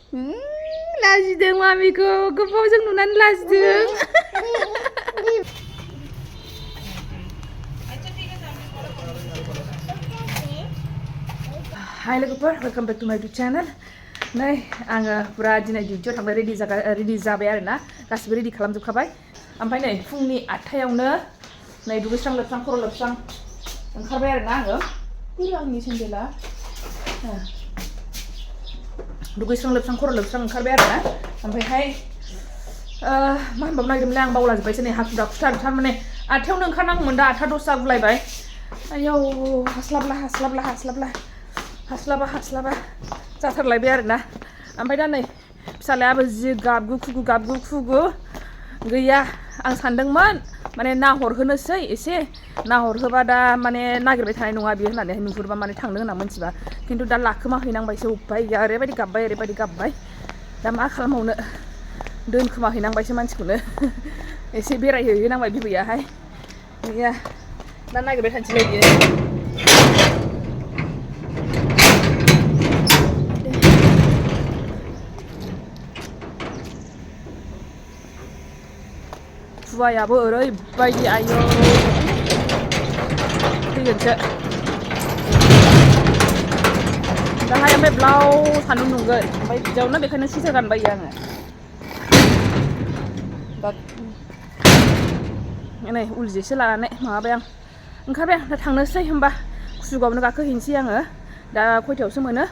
लाजिदों मामिखौ गोबावजों नुनानै लाजिदों हाय लोगोफोर वेलकाम बैक टू माय यूट्यूब चैनल नै आङो पुरा दिनै डिउटियाव थांबाय रेडि जाबाय आरोना गासिबो रेडि खालामजोबखाबाय ओमफ्राय नै फुंनि 8टायावनो नै दुगैस्रां लोबस्रां खर' लोबस्रां ओंखारबाय आरोना आङो आंनि सेन्देला दुगैस्रां लोबस्रां खर' लोबस्रां ओंखारबाय आरोना ओमफ्रायहाय मा होनबावनो नागिरदोंमोनलै आं बावलाजोब्बायसो नै हाखु दाखुथार थारमाने 8टायावनो ओंखारनांगौमोन दा 8:10 जागुलायबाय आयौ हास्लाबा जाथारलायबाय आरोना ओमफ्राय दा नै फिसालायाबो जि गाबगु खुगु गैया आं सानदोंमोन माने नाहरहोनोसै एसे नाहरहोबा दा माने नागिरबाय थानाय नङा बियो होननानै नुहुरबा माने थांनो होनना मोनथिबा खिन्थु दा लाखोमा हैनांबायसो उपाय गैया ओरैबायदि गाबबाय दा मा खालामबावनो दोनखोमा हैनांबायसो मानसिखौनो एसे बेरायहैनांबाय बिबैयाहाय गैया दा नागिरबाय थानोसैलाय बियो खुवायाबो ओरैबायदि आयौ थैगोनसो दाहाय ओमफ्राय ब्लाव सान्दुं दुंगोन ओमफ्राय बिदियावनो बेखायनो सुइटार गानबाय आङो दा नै उल जेसो लानानै माबाबाय आं ओंखारबाय आं दा थांनोसै होमबा कुसुगावनो गाखोहैनोसै आङो दा खयथायावसो मोनो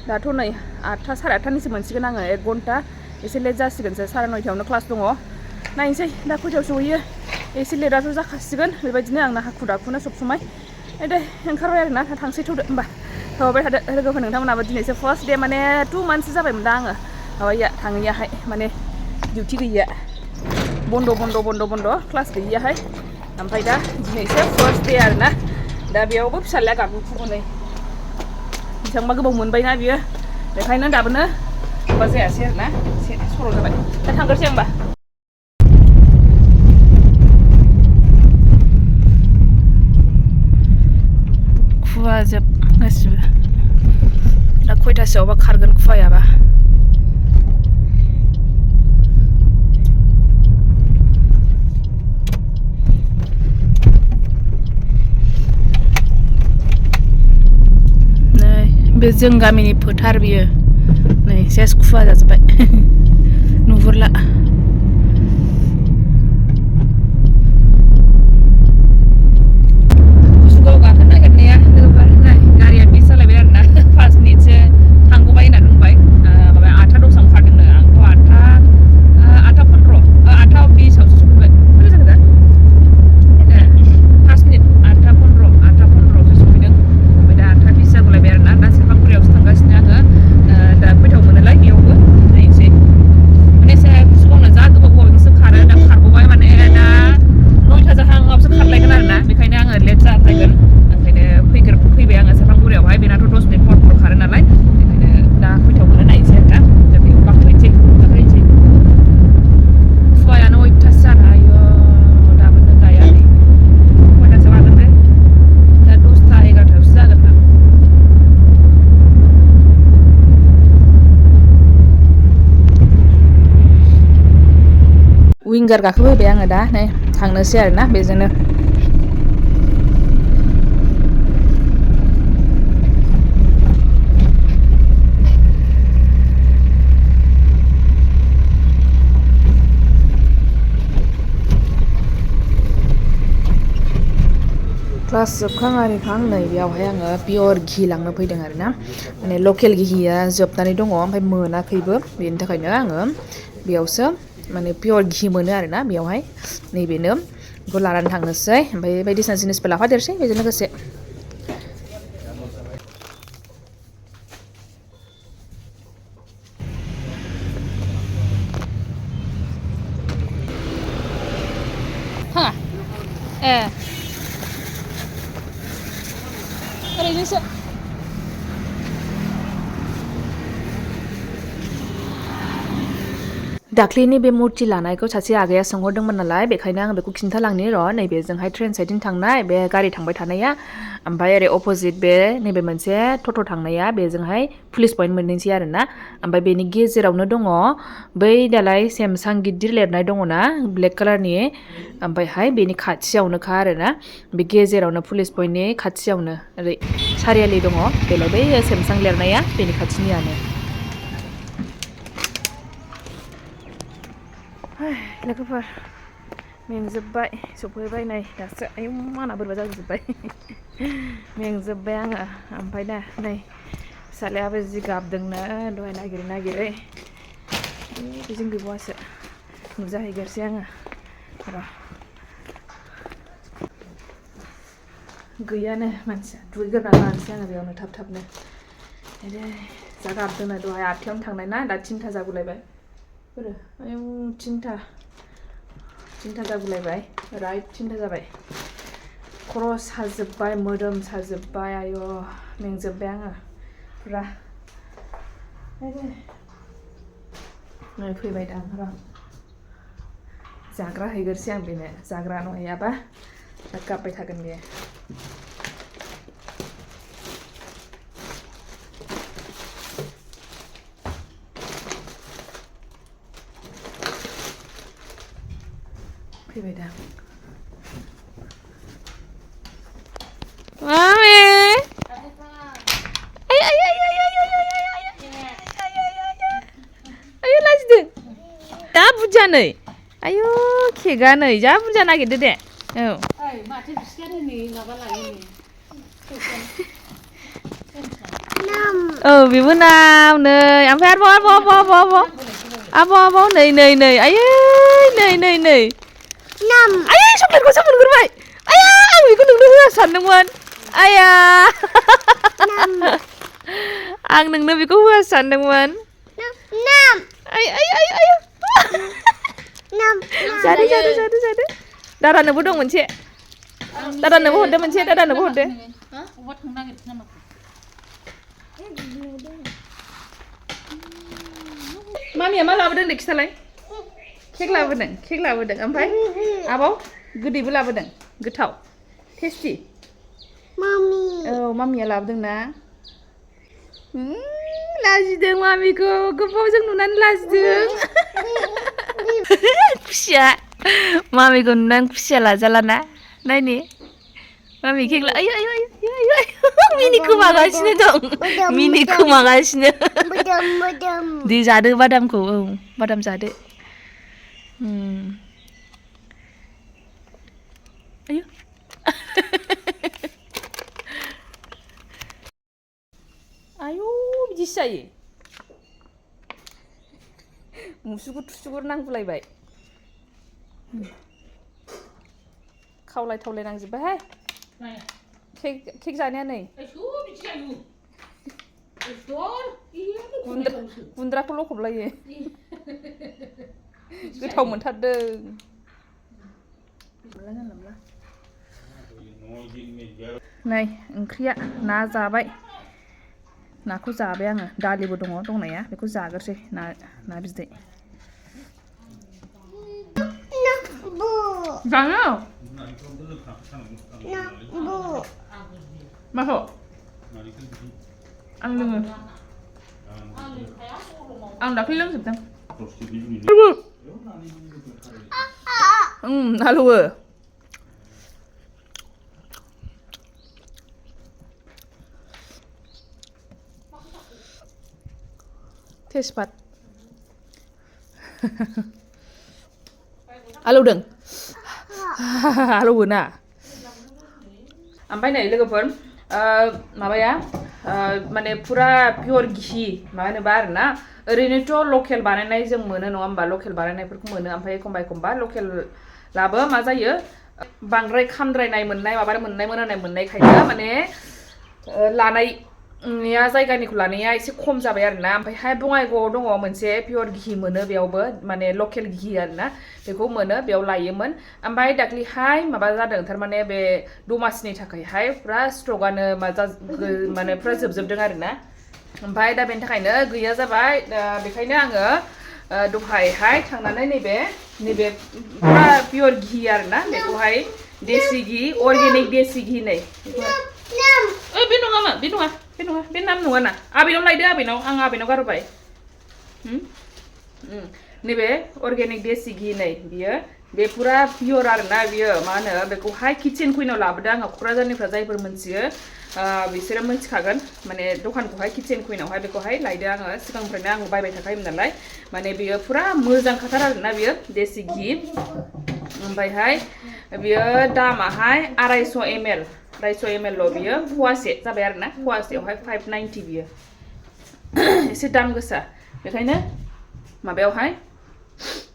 दाथ' नै 8टा साराय 8टानिसो मोनसिगोन आङो 1 घन्टा एसे लेट जासिगोनसो 9:30आवनो क्लास दङ नायनोसै दा खयथायाव सहैयो एसे लेटआथ' जाखासिगोन बेबायदिनो आंना हाखु दाखुनो सब समाय दे ओंखारबाय आरोना थांसै थौदो होमबा थाबाय थादो लोगोफोर नोंथांमोनाबो दिनैसो फार्स्ट दे माने 2 मान्थसो जाबायमोन दा आङो माबाया थाङैयाहाय माने डिउटि गैया बन्द' क्लास गैयियाहाय ओमफ्राय दा दिनैसो फार्स्ट दे आरोना दा बेयावबो फिसालाया गाबगु खुगुनै बेसेबांबा गोबाव मोनबायना बियो बेखायनो दाबोनो माबा जायासै आरोना एसे सर' जाबाय दा थांग्रोसै होमबा खुवाजोब गासिबो दा खयथासोआवबा खारगोन खुवायाबा बे जों गामिनि फोथार बियो नै सेस खुवा जाजोब्बाय नुहुरला कुसुगाव गाखोनो नागिरनाया लोगोफोर नै गारिया मिस जालायबाय आरोना 5 मिनिटसो थांगौबाय होनना बुंबाय माबा 8:10 आव खारदोंनो आंथ' 8:15 8:20आवसो सफैबाय मारै जाखो दा 5 मिनिट 8:15आवसो सफैदों ओमफ्राय दा 8:20 जागुलायबाय आरोना दा सेरफांगुरियावसो थांगासिनो आङो दा खयथायाव मोनोलाय बेयावबो नायनोसै माने कुसुगावना जा गोबावजोंसो खारो दा खारग'बाय माने दा 9टा जाहांआवसो खारलायगोन आरोना बेखायनो आङो लेट जाद्रायगोन ओंखायनो फैबाय आङो सेरफांगुरियावहाय बेनाथ' 10 मिनिट फर खारो नालाय बेखायनो दा खयथायाव मोनो नायनोसै आरोना दा बेयाव गाखोहैनोसै खुवायानो अयथासार आयौ दाबोनो गाया नै खयथासोआव हागोनथाय दा 10टा 11टायावसो जागोन ना विंगार गाखोबोबाय आङो दा नै थांनोसै आरोना बेजोंनो क्लास जोबखां आरिखां नै बेयावहाय आङो पियर घी लांनो फैदों आरोना माने लकेल घीया जोबनानै दङ ओमफ्राय मोनाखैबो बेनि थाखायनो आङो बेयावसो माने पियर घी मोनो आरोना बेयावहाय नैबेनो बेखौ लानानै थांनोसै ओमफ्राय बायदिसिना जिनिसबो लाफादेरसै बेजों लोगोसे ओरैनोसो दाख्लिनि बे मुर्ति लानायखौ सासे आगैया सोंहरदोंमोन नालाय बेखायनो आं बेखौ खिन्थालांनि र' नैबेजोंहाय ट्रेन साइडजों थांनाय बे गारि थांबाय थानाया ओमफ्राय ओरै अपोजिट बे नैबे मोनसे टट' थांनाया बेजोंहाय पुलिस पइन्ट मोननोसै आरोना ओमफ्राय बेनि गेजेरावनो दङ बै दालाय सेमसां गिदिर लिरनाय दङना ब्लेक कालारनि ओमफ्रायहाय बेनि खाथियावनोखा आरोना बे गेजेरावनो पुलिस पइन्टनि खाथियावनो ओरै सारियालि दङ बेलाय बै सेमसां लिरनाया बेनि खाथिनियानो लोगोफोर मेंजोब्बाय सफैबाय नै दासो आयौ माना बोरैबा जाजोब्बाय मेंजोब्बाय आङो ओमफ्राय दा नै फिसालायाबो जि गाबदोंनो दहाय नागिरै नागिरै बेजों गैबावासो नुजाहैग्रोसै आङो र' गैयानो मानसिया दुगैग्रोना लानोसै आङो बेयावनो थाब थाबनो जा गाबदोंनो दहाय 8थायावनो थांनाय ना दा 3था जागुलायबाय बोरो आयौ 3था जागुलायबाय राइट 3था जाबाय खर' साजोब्बाय मोदोम साजोब्बाय आयौ मेंजोब्बाय आङो पुरा नै फैबाय दां र' जाग्रा हैग्रोसै आं बेनो जाग्रा नहैयाबा गाबबाय थागोन बेयो फैबाय दा मामे आयौ लाजिदों जा बुरजा नै आयौ केकआ नै जा बुरजा नागिरदो दे औ माथो बिसिना दिनै माबा लायो औ बेबो नाम नै ओमफ्राय आरोबाव नै आयै नै नाम आयै चक्लेटखौसो मोनग्रोबाय आया आं बेखौ नोंनो होआ सानदोंमोन आया आं नोंनो बेखौ होआ सानदोंमोन नाम आय जादो दादानोबो दं मोनसे दादानोबो हरदो मोनसे दादानोबो हरदो अबा थांनो नागिरखो नामा मामिया मा लाबोदों दे खिथालाय केक लाबोदों ओमफ्राय आबाव गोदैबो लाबोदों गोथाव टेस्टि मामि औ मामिया लाबोदों ना लाजिदों मामिखौ गोबावजों नुनानै लाजिदों खुसिया मामिखौ नुनानै खुसिया लाजालाना नायनि मामि केक आयौ मिनि खोमागासिनो दं मिनि खोमागासिनो दे जादो बादामखौ औ बादाम जादो आयौ आयौ बिदिसो जायो मुसुगुर नांगुलायबाय खावलाय थावलाय नांजोब्बायहाय केक जानाया नै गुन्द्राखौ लखबलायो गोथाव मोनथारदों नै ओंख्रिया ना जाबाय नाखौ जाबाय आङो दालिबो दङ दंनाया बेखौ जाग्रोसै ना बिदै जानो माखौ आं लोङो आं दाख्लै लोंजोबदों हालौवो तेजपात आलौदों आलौवो ना ओमफ्राय नै लोगोफोर माबाया माने पुरा पियर घी माबानोबा आरोना ओरैनोथ' लकेल बानायनाय जों मोनो नङा होमबा लकेल बानायनायफोरखौ मोनो ओमफ्राय एखमबा लकेल लाबो मा जायो बांद्राय खामद्रायनाय मोननाय माबा मोननायखायनो माने लानाया जायगानिखौ लानाया एसे खम जाबाय आरोना ओमफ्रायहाय बङाइगावआव दङ मोनसे पियर घी मोनो बेयावबो माने लकेल घी आरोना बेखौ मोनो बेयाव लायोमोन ओमफ्राय दाख्लैहाय माबा जादों थारमाने बे दमासिनि थाखायहाय पुरा स्टकआनो माने पुरा जोबजोबदों आरोना ओमफ्राय दा बेनि थाखायनो गैया जाबाय दा बेखायनो आङो दहायहाय थांनानै नैबे पुरा पियर घी आरोना बेखौहाय देसि घी अर्गेनिक देसि घी नै बे नङा बे नाम नङा ना आबैनाव लायदो आं आबैनाव गारबाय नैबे अर्गेनिक देसि घी नै बियो बे पुरा पियर आरोना बियो मा होनो बेखौहाय किचेन कुइनाव लाबोदों आङो क'क्राझारनिफ्राय जायफोर मोनथियो बिसोरो मोनथिखागोन माने दखानखौहाय किचेन कुइनावहाय बेखौहाय लायदो आङो सिगांनिफ्रायनो आं बायबाय थाखायोमोन नालाय माने बियो पुरा मोजां खाथार आरोना बियो देसि घी ओमफ्रायहाय बियो दामाहाय 250 ml ल' बियो फवासे जाबाय आरोना फवासेयावहाय 590 बियो एसे दाम गोसा बेखायनो माबायावहाय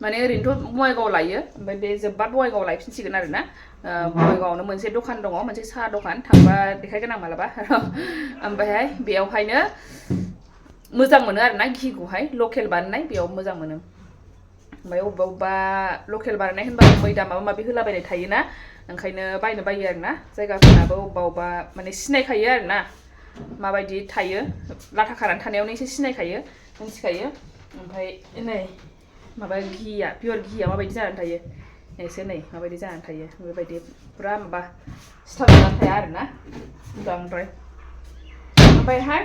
माने ओरैनोथ' बङाइगाव लायो ओमफ्राय बे जोब्बा बङाइगाव लायफिनसिगोन आरोना बङाइगावआवनो मोनसे दखान दङ मोनसे साहा दखान थांबा देखायगोन आं मालाबा ओमफ्रायहाय बेयावहायनो मोजां मोनो आरोना घीखौहाय लकेल बानायनाय बेयाव मोजां मोनो ओमफ्राय अबेबा लकेल बानायनाय होनबा मैदा माबा माबि होलाबायनाय थायोना ओंखायनो बायनो बायो आरोना जायगाफोराबो अबेबा माने सिनायखायो आरोना माबायदि थायो लाथा खानानै थानायावनो एसे सिनायखायो मिन्थिखायो ओमफ्राय नै माबा घीया पियर घीया माबायदि जानानै थायो एसे नै माबायदि जानानै थायो बेबायदि पुरा माबा सिथाब जानानै थाया आरोना बांद्राय ओमफ्रायहाय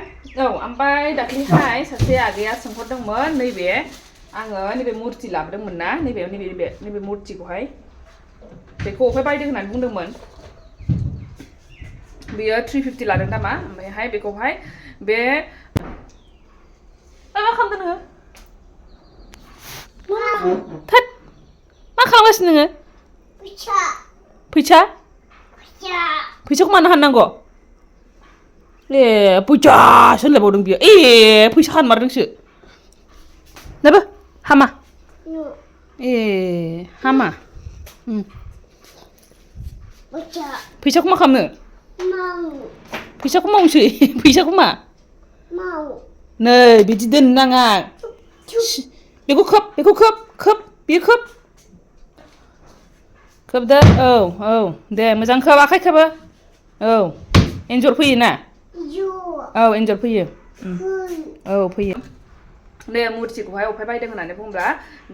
ओमफ्राय दाख्लैहाय सासे आगैया सोंहरदोंमोन नैबे आङो नैबे मुर्ति लाबोदोंमोन ना नैबे मुर्तिखौहाय बेखौ अफाय बायदों होननानै बुंदोंमोन बियो 350 लादों नामा ओमफ्रायहाय बेखौहाय बे मा खालामदों नोङो थोद मा खालामगासिनो नोङो फैसाखौ मानो हाननांगौ फैसा होनलायबावदों बियो फैसा हानमारदोंसो नोबो हामा हामा फैसाखौ मा खालामनो फैसाखौ मावसै फैसाखौ मा नै बिदि दोननो नाङा बेखौ खोब बेयो खोबदो दे मोजां खोब आखाइ खोबो एन्जर फैयो ना एन्जर फैयो फैयो बे मुर्तिखौहाय अफाय बायदों होननानै बुंब्ला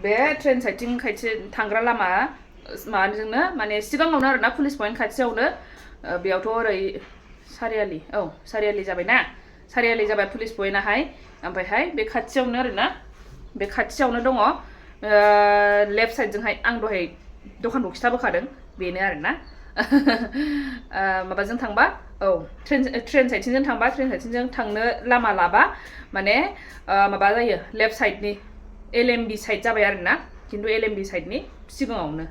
बे ट्रेन साइडथिं खायसे थांग्रा लामा माबाजोंनो माने सिगाङावनो आरोना पुलिस पइन्ट खाथियावनो बेयावथ' ओरै सारियालि जाबायना सारियालि जाबाय पुलिस पइन्टआहाय ओमफ्रायहाय बे खाथियावनो आरोना बे खाथियावनो दङ लेफ्ट साइडजोंहाय आं दहाय दखानखौ खिथाबोखादों बेनो आरोना माबाजों थांबा ट्रेन साइडथिंजों थांबा ट्रेन साइडथिंजों थांनो लामा लाबा माने माबा जायो लेफ्ट साइडनि LMB साइड जाबाय आरोना खिन्थु LMB साइडनि सिगाङावनो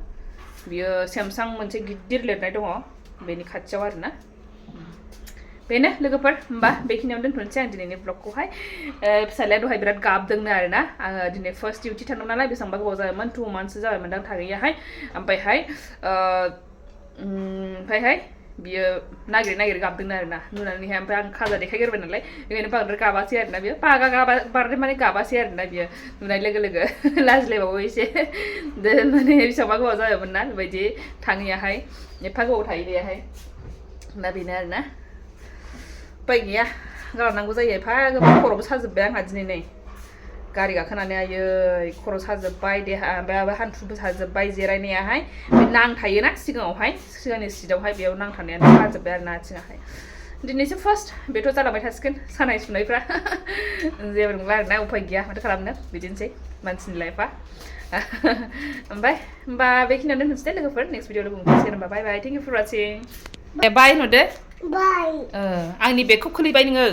बियो सेमसां मोनसे गिदिर लिरनाय दङ बेनि खाथियाव आरोना बेनो लोगोफोर होमबा बेखिनियावनो दोनथ'नोसै आं दिनैनि ब्लगखौहाय फिसालाया दहाय बिराद गाबदोंनो आरोना आङो दिनै फार्स्ट डिउटि थांदों नालाय बेसेबांबा गोबाव जाबायमोन 2 monthsसो जाबायमोन दां थाङैयाहाय ओमफ्रायहाय बियो नागिरै गाबदोंनो आरोना नुनानैहाय ओमफ्राय आं खाजा देखायग्रोबाय नालाय बेखायनो बांद्राय गाबासै आरोना बियो बांद्राय माने गाबासै आरोना बियो नुनाय लोगो लोगो लाजिलायबावो एसे माने बेसेबांबा गोबाव जाबायमोन ना बेबायदि थाङैयाहाय एफा गोबाव थाहैनायाहाय दा बेनो आरोना उपाय गैया गालांनांगौ जायो एफा गोबां खर'बो साजोब्बाय आंहा दिनै नै गारि गाखोनानै आयै खर' साजोब्बाय देहा ओमफ्राय हान्थुबो साजोब्बाय जिरायनायाहाय बे नांथायोना सिगांनि सिटआवहाय बेयाव नांथानायानो साजोब्बाय आरोना आथिङाहाय दिनैसो फार्स्ट बेथ' जालांबाय थासिगोन सानाय सुनायफ्रा जेबो नंला आरोना उपाय गैया माथो खालामनो बिदिनोसै मानसिनि लाइफआ ओमफ्राय होमबा बेखिनियावनो दोननोसै दे लोगोफोर नेक्स्ट भिडिअ लोगो मोनसिगोन होमबा बाय बाय थेंक इउ फर वाचिं बाय होनहरदो बाय आंनि बेगखौ खोलैबाय नोङो